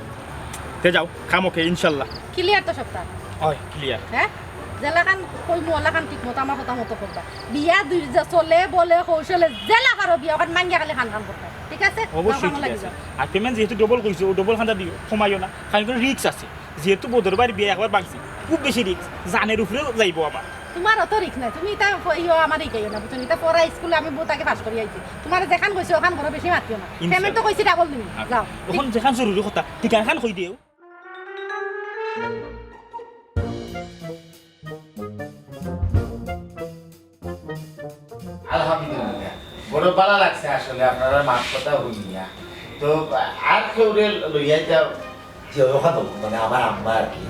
তে যাও, কাম ওকে, ইনশাল্লাহ। ক্লিয়ার তো সবটা? অয়, ক্লিয়ার। হ্যাঁ? যেলাখান কইমু ওলাখান ঠিক মতো আমার কথা মতো করবা। বিয়া দুই যে চলে বলে কৌশলে যেলা পারো বিয়া অখান মাঙ্গিয়া খালি খান খান করবা। ঠিক আছে? অবশ্যই যাও, কামো ঠিক লাগি আছে। যাও। আর পেমেন্ট যেহেতু ডাবল কইছো, ও ডাবল খান্দা দিও, কমাইও না। কারণ কোনো রিস্ক আছে। যেহেতু বদর ভাইর বিয়া একবার ভাঙছি, খুব বেশি রিস্ক, জানের উপরেও যাইবো আবার। তোমার অত রিস্ক নাই, তুমি ইতা ফ-, ইয়ো আমারে ইকাইও না, বুঝছো নি? ইতা পড়া স্কুলে আমি বহুত আগে পাস করি আইছি। তোমারে যেখান কইছি ওখান করো, বেশি মাতিও না। ইনশাল্লাহ। পেমেন্ট তো কইছি ডাবল দিমু, আচ্ছা, যাও। অখন যেখান জরুরি কথা, ঠিকানাখান কই দেও। আলহামদুলিল্লাহ, বড় ভালা লাগছে আসলে আপনারার মাত কথা হুনিয়া। তো আর কেউরে লইয়া যাও। জি, ওখানে মানে আমার আম্মা আর কি।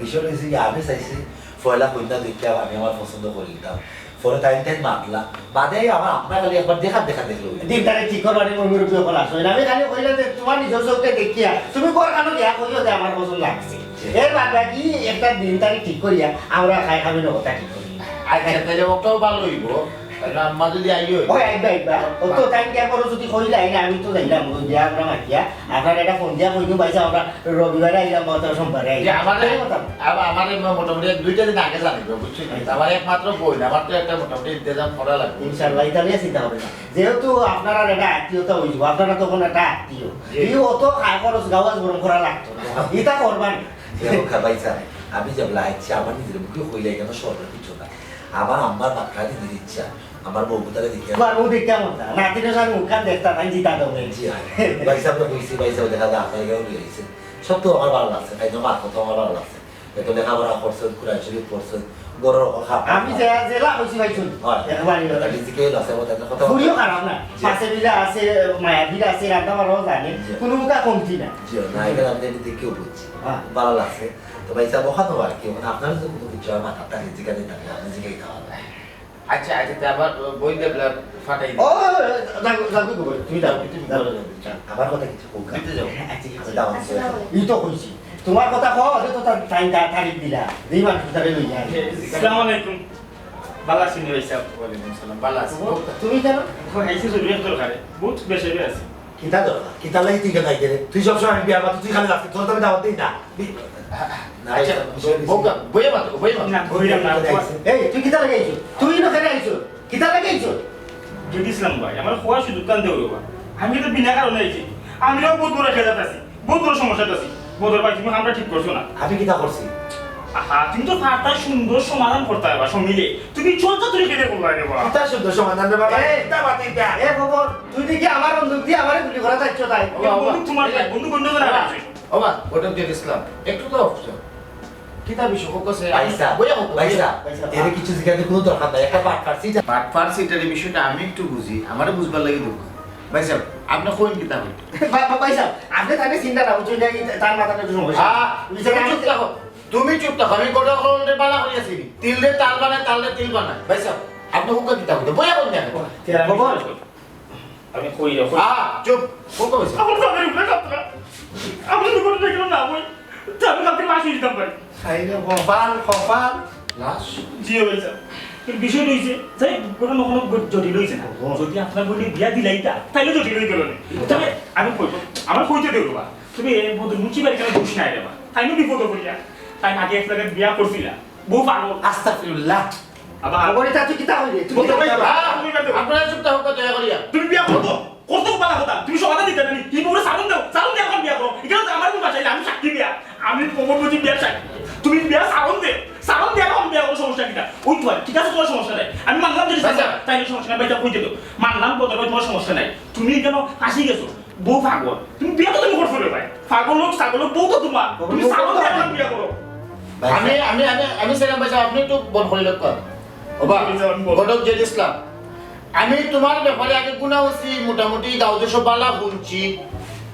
বিষয়টা হইছে কি, আমি চাইছি পয়লা কইন্যা দেখিয়া আমি আমার পছন্দ করিলিতাম। পরে তাইন তাইন মাতলা। বাদে আমার আম্মা খালি একবার দেখার দেখা দেখলো। দিন তারিখ ঠিক করবার আগে মুরব্বি অকল আসইন। আমি খালি কইলাম যে তোমার নিজর চউখে দেখিয়া তুমি ঘরখানো গিয়া কইও যে আমার পছন্দ লাগছে। এর বাদ বাকি একটা দিন তারিখ ঠিক করিয়া আমরা খাই খাবি না কথা ঠিক করি। আচ্ছা, তাইলে ওটাও ভালা অইবো। তাইলে আম্মা যদি আইও। ওই আইবা, আইবা। ও তো তাইন গিয়া করো যদি কইলা, আইলে আমি তো যাইলাম, ওই গিয়া আমরা মাতিয়া। আপনার একটা ফোন দিয়া কই দিও, ভাইসাব, আমরা রবিবারে আইলাম বা অথবা সোমবারে যে আইলাম। আমারে, এই কথা। আবার আমারে ম-, মোটামুটি এক দুইটা দিন আগে জানাইবে, বুঝছো নি? আচ্ছা। আমার একমাত্র বোন, আমার তো একটা মোটামুটি ইন্তজাম করা লাগবে। ইনশাআল্লাহ, ইটা নিয়া চিন্তা হবে না। যেহেতু আপনারার একটা আত্মীয়তা অইবো, আপনারা তখন একটা আত্মীয়। জি। এই অত খায় খরচ গাওয়াজ গরম করা লাগতো না। ইটা করবা নি। যে হোক, ভাইসাব, আমি যেবলা আইছি, আমার নিজর মুখে কইলাই কেন সরকার কিছু না। আমার আম্মার মাতখান দিদির ইচ্ছা, আমার বউ তারে দেখিয়া। তোমার বউ দেখিয়া মন না, নাতির সাথে মুখখান দেখতা নাই, জিতা দমে। জি, হ্যাঁ। ভাইসাবরে কইছি, ভাইসাব দেখা যায় আপনার এখানে লই আইছে। সব তো আমার ভালা লাগছে, তাই তো মার কথা আমার ভালা লাগছে। এত লেখাপড়া করছে, কুরআন শরীফ পড়ছে, ঘরর অকল খাপ আমি যে, জেলা কইছি ভাই, শুন। হয়। একবারই কথা। রিজিকে আছে, কথা, কথা। ফুরিও খারাপ না। জি। পাশে বিলা আছে, মায়া বিলা আছে, রান্না বান্নাও জানে। জি। কোনো মুখা কমতি না। জি, না, এখানে আমি দেখেও বুঝছি। হ্যাঁ। ভালা লাগছে। তো ভাইসাব, ওখানে আর কি, ওখানে আপনার যদি কোনো কিছু হয়, মাথা থাকে, জিজ্ঞাসা থাকে, আপনি জিজ্ঞাসা খাওয়া যায়। আচ্ছা, আচ্ছা, তে আবার বই দেবলা ফাটাই দিই। ও, যাও, যাও, গো, গো, তুমি যাও, তুমি যাও, যাও, যাও। আমার কথা কিছু কও না। দিতে যাও। আচ্ছা, আচ্ছা। যাও, যাও। ই তো কইছি। তোমার কথা কও, আরে তো তার, তাই, তার তারিখ দিলা। যেই মানুষ তারে লইয়া আয়। আসসালামু আলাইকুম। ভালা আছইন নি ভাইসাব? ওয়ালাইকুম সালাম, ভালা আছি। তুমি কেনে? ও, আইছি জরুরি এক দরকারে, বউত বেজার আছি। কিতা দরকার? কিতা লাগি তুই কেনে আইতে রে? তুই সবসময় আমি বিয়ার মাতো, তুই খালি রাখতে, তোর তো আমি দাওয়াত দেই না। বি- আচ্ছা, বউকা, বইয়া মাতো, বইয়া মাতো। না, বইয়া মাতো। এই, তুই কিতা লাগি আইছস? তুই ইনো কেনে আইছস? কিতা লাগি আইছস? জেড ইসলাম ভাই, আমার কওয়ার সুযোগ খান দেও রে বা। আমি তো বিনা কারণে আইছি। আমিও বউত বড় খেলাত আছি, বউত বড় সমস্যাত আছি। বদর ভাই, তুমি কামটা ঠিক করছো না। আমি কিতা করছি? আহা, তুমি তো পারতায় সুন্দর সমাধান করতায় বা সমিলে। তুমি চলতে তুই কেনে করলায় রে বা? কিতা সুন্দর সমাধান রে বাবা? এই, কিতা বাতিল কা? এ খবর, তুই দেখি আমার বন্দুক দিয়া আমারে গুলি করা চাইছস তাই? ও বাবা, বন্দুক তোমার ভাই, বন্দুক অন্য জনের আছে। ও বা, ঘটক জেড ইসলাম, একটু তো অফিস। কিতা বিষয় হোক আছে? ভাইসাব, বইয়া হোক, ভাইসাব, বইয়া। এরে কিছু জিজ্ঞাসা কোনো দরকার নাই, একটা বাটপার সিটার। বাটপার সিটার এই বিষয়টা আমি একটু বুঝি, আমারে বুঝবার লাগি দরকার। ভাইসাব, আপনে কইন কিতা কইন? বা-, বা-, ভাইসাব, আপনে তারে চিনতা না, বুঝছইন নি, তার মাথাত একটু সমস্যা। আহ, তুমি চুপ থাকো, তুমি চুপ থাকো, আমি কথা কইলে বালা করিয়া চিনি। তিল দে তাল বানায়, তাল দে তিল বানায়। ভাইসাব, আপনে হুকা কিতা কইন? বইয়া কইন না। বাবা, আমি কই রে, কই? আহ, চুপ। কত হইছে? আমার জামাইর উপরে কাপড়। আমার উপরে দেখলাম না, ওই। তে আমি কালকে লাশ হয়ে যেতাম পারি। খাই রে, কপাল, কপাল। লাশ? জি, ভাইসাব। এর বিষয় রইছে, যাই হোক, ঘটনা কোনো গ-, জটিল হইছে না। ও। যদি আপনার বইনে বিয়া দিলাইতা, তাইলে জটিল হইতে পারে। তবে আমি কইব, আমার কইতে দেব বা। তবে এর মধ্যে মুচি বাড়ি কেন দোষ নাই রে বা। তাই না বিপদ করিয়া। তাই আগে এক জায়গায় বিয়া করছিলা। বউ পাগল। আস্তাগফিরুল্লাহ। আবার খবর ইতা তুই কিতা কইলি? তুই বলতে কিতা পারি? কইলি? আহ, তুমি বাদ দেও। আপনারা চুপ থাকো, দয়া করিয়া। তুমি বিয়া করতো, করতো বালা কথা। তুমি সমাধান দিতে পারি। তুমি বউরে সারণ দাও, সারণ দিয়ে এখন বিয়া করো। এখানে তো আমার কোনো বাসায় আমি সাক্ষী বিয়া। আমি খবর বুঝি বিয়া সাক্ষী। তুমি বিয়া সারণ দে, সারণ দিয়ে এখন বিয়া করো, সমস্যা কিতা? ওই তো আর, ঠিক আছে, তোমার সমস্যা নাই। আমি মানলাম যে আচ্ছা। তাই সমস্যা নাই, ভাইসাব কইতে তো। মানলাম বদর ভাই তোমার সমস্যা নাই। তুমি কেন ফাঁসি গেছো? বউ পাগল। তুমি বিয়া তো তুমি করছো রে ভাই। পাগল হোক, ছাগল হোক, বউ তো তোমার। তুমি পাগল ছাগল হোক। দেখলাম বিয়া করো। ভাই আমি, সাহেব। আমি, আমি, আমি সেরাম ভাইসাব, আপনে একটু বন্ধ করি রাখবা। ওবা, আমি যাওয়ার পর। ঘটক জেড ইসলাম, আমি তোমার ব্যাপারে আগে গুনা হচ্ছি, মোটামুটি দাউদে সব বালা শুনছি।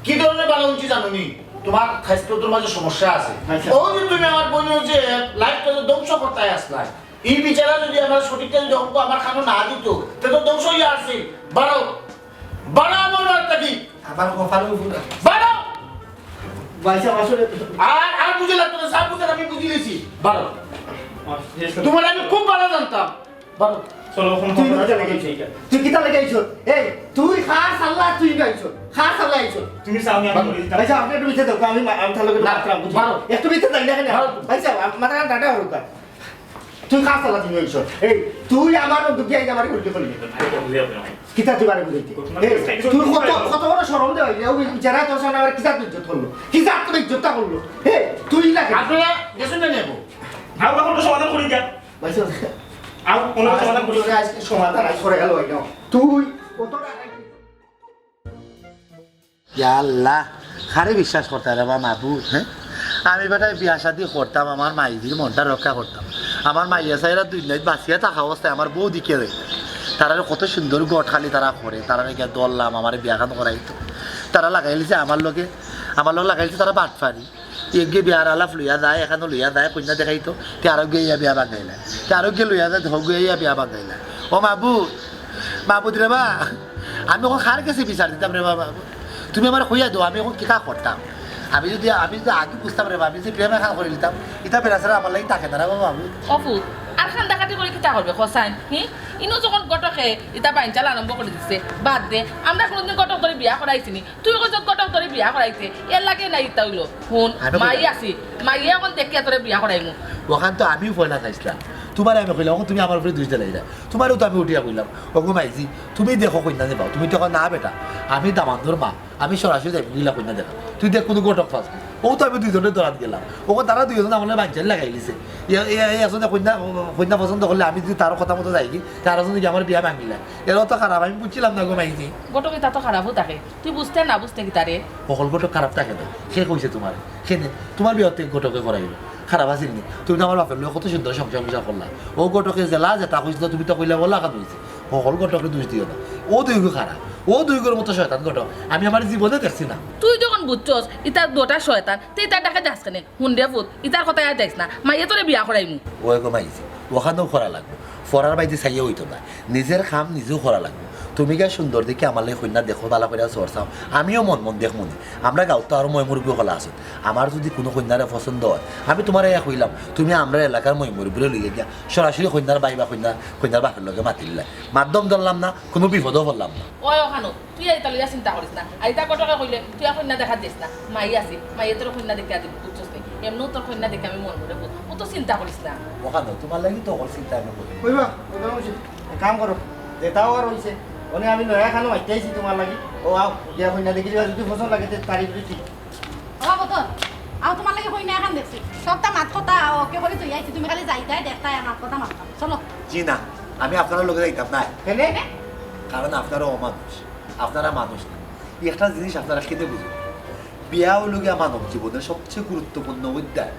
কি ধরনের বালা শুনছি জানো নি? তোমার স্বাস্থ্যর মাঝে সমস্যা আছে। আচ্ছা। ও যে তুমি আমার বোন যে লাইফটা ধ্বংস করতে আসলায়, এই বিচারা যদি আমার সঠিকটা যদি অঙ্ক আমার খানো না দিত, তে তো ধ্বংস হয়ে আসছিল। বারো, বারো আমার মারটা কি? আমার কপালে ফুটা। বারো! ভাইসাব, আসলে আর, আর বুঝে লাগতো না, সব বুঝে আমি বুঝে গেছি। বারো। তোমার আমি খুব ভালো জানতাম। বারো। চলো, ওখানে তুই কথা কিতা বলতে লাগি আইছস? চাই। তুই কিতা লাগি আইছস? এই, তুই খাস আল্লাহ, তুই আইছস। খাস আল্লাহ আইছস। তুমি চাও নি আমি বারো। বলি দিতাম? ভাইসাব, আপনে একটু পিছে দেও, আমি মা-, আমি তার লগে না, মাতরাম, বুঝছো? বারো। একটু পিছে যাই না কেনে? বারো। ভাইসাব, আম-, মাথা ঠান্ডা হোক। তুই খাস আল্লাহ, তুই আইছস। এই, তুই আমার বন্দুক দিয়া আমারে গুলি করলি। আরে, বদলে আপনি আমায়। কিতা তুই বারে বুঝাইতে? ঘটনা এই, তো তুই কত, কত বড় শরম দে হইলে, ওই যারা তোর সামনে আমার কিতা ইজ্জত করলো? কিতা তোর ইজ্জতটা করলো? হে, তুই লাগে। আপনারা গেছেন না নেব? আমরা কোনো সমাধান করি যা। ভাইসাব। আর কোনো সমাধান করি। আজকে সমাধান আজ করে গেল, ওই নাও। তুই কত ইয়া আল্লাহ, কারে বিশ্বাস করতাম রে বা মাবুদ, হ্যাঁ? আমি বেটায় বিয়া শাদি করতাম, আমার মাইজির মনটা রক্ষা করতাম। আমার মাইয়া চাইরা দুই নাইত বাঁচিয়া থাকা অবস্থায় আমার বউ দিকে রে। তারারে কত সুন্দর গট খালি তারা করে, তারারে গিয়া ধরলাম, আমারে বিয়াখান করাইতো। তারা লাগাইলিছে আমার লগে, আমার লগে লাগাইলিছে তারা বাটপারি। এগিয়ে বিয়ার আলাপ লইয়া যায়, এখানো লইয়া যায়, কইন্যা দেখাইতো, তে আরো গিয়া ইয়া বিয়া ভাঙাইলা। তে আরো গিয়া লইয়া যায়, হগুয়া ইয়া বিয়া ভাঙাইলা। ও মাবুদ, মাবুদ রে বা, আমি অখন কার গেছে বিচার দিতাম রে বাবা? তুমি আমারে কইয়া দেও, আমি অখন কিতা করতাম? আমি যদি, আমি যদি আগে বুঝতাম রে বা, আমি যে প্রেম এখান করি নিতাম, ইতা বেড়া ছাড়া আমার লাগি থাকে না রে বাবা, আমি। অপু, আর কান্দাকাটি করি কিতা করবে, কছাইন? হি? ইনো যখন ঘটকে ইতা বাইঞ্চাল আরম্ভ করি দিছে, বাদ দে, আমরা কোনোদিন ঘটক ধরি বিয়া করাইছি নি? তুই কইছস ঘটক ধরি বিয়া করাইতে, এর লাগি না ইতা অইলো। হুন, আমি মাই কইলাম। আছি, মাইয়ে অখন দেখিয়া তোরে বিয়া করাইমু। অখান তো আমিও পয়লা চাইছিলাম, তুমারে আমি কইলাম, অখন তুমি আমার উপরে দুষ দিলাইলা। তুমারেও তো আমি উঠিয়া কইলাম, ওগো মাইজি, তুমি দেখো কইন্যা দেখাও, তুমি তো কও না বেটা, আমি দামান্দর মা, আমি সরাসরি যাইমু গিয়া কইন্যা দেখা। তুই দেখ কুনু ঘটক পাস নি। অউ তো আমি দুইজনরে ধরাত গেলাম। অখন তারা দুইজন আমার লগে বাইঞ্চাল লাগাইলিছে। এ, এ, এ, একজনে কইন্যা, কইন্যা পছন্দ করলে আমি যদি তার কথা মতো যাইগি, তার একজনে কি আমার বিয়া ভাঙিলা। এরাও তো খারাপ, আমি বুঝছিলাম না গো মাইজি। ঘটক ইতা তো খারাপও থাকে। তুই বুঝতে না বুঝতে কিতা রে? হকল ঘটক খারাপ থাকে না। কে কইছে তুমারে? কেনে? তুমার বিয়া তো এক ঘটকে করাইলো। খারাপ আছিল নি? তুমি তো আমার বাপের লগে কত সুন্দর সংসার-উংসার করলায়। অউ ঘটকে যেলা যেতা কইছিল, তুমি তো কইলায় অলা কাজ অইছে। হকল ঘটকরে দুষ দিও না। অউ দুইগু খারাপ। অউ দুইগুর মতো শয়তান ঘটক আমি আমার জীবনে দেখছি না। তুই যখন বুঝছস, ইতা দুইটা শয়তান, তে ইতার ডাকে যাস কেনে? হুন রে পুত, ইতার কথায় আর যাইস না। মাইয়ে তোরে বিয়া করাইমু। ওই গো মাইজি, অখানও করা লাগবো। পরার বায়দি চাইয়া অইতো নায়, নিজের কাম নিজেউ করা লাগবো। তুমি গিয়া সুন্দর দেখি আমার লাগি কইন্যা দেখো, ভালা করিয়া চর্চাও, আমিও মন মন দেখমুনে। আমরা গাঁওত তো আরো ময়-মুরব্বি অকল আছইন, আমার যুদি কুনু কইন্যারে পছন্দ অয়, আমি তুমারে ইয়া কইলাম, তুমি আমরার এলাকার ময়-মুরব্বিরে লইয়া গিয়া সরাসরি কইন্যার ভাই বা কইন্যার, কইন্যার বাপর লগে মাতিলিলায়। মাধ্যম ধরলাম না, কুনু বিপদও পড়লাম না। ওই ওখানো, তুই ইতা লইয়া চিন্তা করিস না। আর ইতা কটকে কইলে, তুই আর কইন্যা দেখা দিস না। মাই আছে, মাইয়ে তোর কইন্যা দেখিয়া দিবো, বুঝছস নি? এমনেও তোর কইন্যা দেখি আমি মন ভরে বুঝ-, অত চিন্তা করিস না। ওখানো, তুমার লাগি তো অকল চিন্তা আমি করি। কইবা, কইবা বুঝি? এক কাম করো, যেতাও আর অইছে, অনে আমি নয়া খানো মাইতে আইছি তুমার লাগি। ও আও, গিয়া কইন্যা দেখিলিবা, যুদি পছন্দ লাগে, তে তারিখ ঠিক। ও বদন, আও তুমার লাগি কইন্যা এখান দেখছি। সবতা মাত কথা ওকে করি থইয়া আইছি, তুমি খালি যাইতায়, দেখতায় আর মাত কথা মাততায়। চলো। জি না, আমি আপনারার লগে যাইতাম নায়। কেনে? কারণ আপনারা অমানুষ, আপনারা মানুষ না। ই একটা জিনিস আপনারা কেনে বুঝইন না? বিয়া অইলো গিয়া মানব জীবনের সবচেয়ে গুরুত্বপূর্ণ অধ্যায়।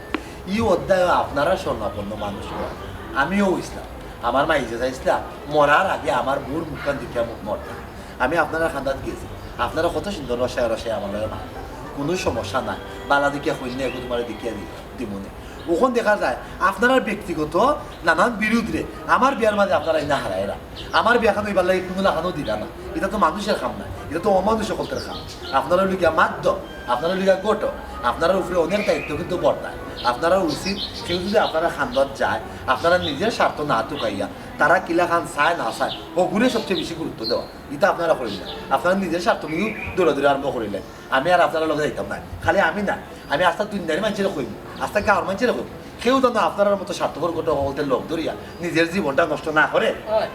ই অধ্যায়ও আপনারা শরণাপন্ন মানুষ অইন। আমিও অইছলাম, আমার মাইজে চাইছলা, মরার আগে আমার বউর মুখখান দেখিয়া মরতাম। আমি আপনারার কান্দাত গেছি, আপনারা কত সুন্দর রসায় রসায় আমার লগে মাতলা, কুনু সমস্যা নাই, ভালা দেখিয়া কইন্যা এগু তুমারে দেখিয়া দি-, দিমুনে। অখন দেখা যায় আপনারার ব্যক্তিগত নানান বিরোধরে আমার বিয়ার মাঝে আপনারা ইনা হারাইরা। আমার বিয়াখান অইবার লাগি কুনু লাখানও দিলা না। ইতা তো মানুষের কাম নায়, ইতা তো অমানুষ অকলর কাম। আপনারা অইলা গিয়া মাধ্যম, আপনারা অইলা গিয়া ঘটক, আপনারার উপরে অনেক দায়িত্ব কিন্তু বর্তায়। আপনারার উচিত কেউ যুদি আপনারার কান্দাত যায়, আপনারা নিজের স্বার্থ না তুকাইয়া তারা কিলাখান চায় না চায়, অগুরে সবচেয়ে বেশি গুরুত্ব দেওয়া। ইতা আপনারা করিলা না। আপনারা নিজের স্বার্থ নিয়া দৌড়াদৌড়ি আরম্ভ করিলা। আমি আর আপনারার লগে যাইতাম নায়। খালি আমি না, আমি আস্তা দুনিয়ার মানষরে কইমু, আস্তা গাঁওর মানষরে কইমু। কেউ যেন আপনারার মতো স্বার্থপর ঘটক অকলর লগ ধরিয়া নিজের জীবনটা নষ্ট না করে। ওই।